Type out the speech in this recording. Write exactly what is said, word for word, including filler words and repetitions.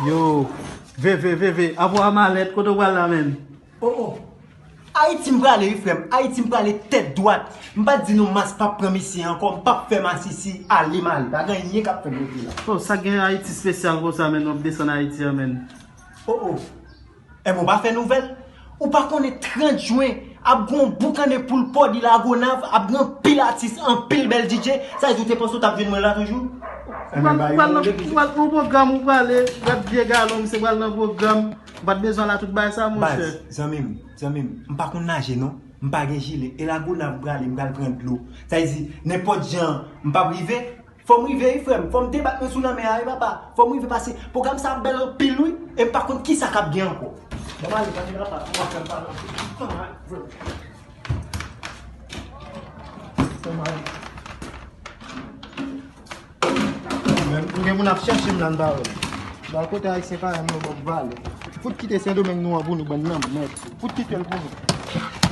Yo, veve, veve, avwa malèt, kote w pral la menm? Oh, oh. Ayiti m prale, wi, frè m. Ayiti m prale tèt dwat. M pa t di nou mas p ap pran misye ankò, m p ap fè masisi ale m ale. Pa gen anyen k ap fè m rete la. Oh, sa gen Ayiti espesyal konsa, menm, w ap desann Ayiti an, menm? Oh, oh. Enben, w pa fè nouvèl? Ou pa konnen trant jen ap gen yon boukannen poul pòdi Lagonav, ap gen anpil atis, anpil bèl D J? Sa vle di ou te panse w t ap jwenn mwen la toujou? Ou pral, ou pral nan, ou pral nan pwogram, ou prale, gad vye galon, misye pral nan pwogram. Ou pa t bezwen al a tout bagay sa, monchè. Baz, zanmi m, zanmi m, m pa konn naje non. M pa gen jile. E Lagonav m prale, m pral pran dlo. Sa vle di, nenpòt jan, m p ap rive. Fò m rive, wi, frè m. Fò m debat mwen sou lanmè a, wi, papa. Fò m rive pase. Pwogram sa ap bèl anpil, wi. E m pa konn kisa k ap gen ankò. Ban m ale, ban m ale, papa. Ou pa fè m pale anpil. Ban m ale, frè m. Ban m ale. Men, gen moun ap chèche m la, m pa wè. Ba kote Ayisyen parèy mwen, bon, vale. Fout kite Sendomeng nou an pou nou, bann nan, mèd. Fout kite l pou nou.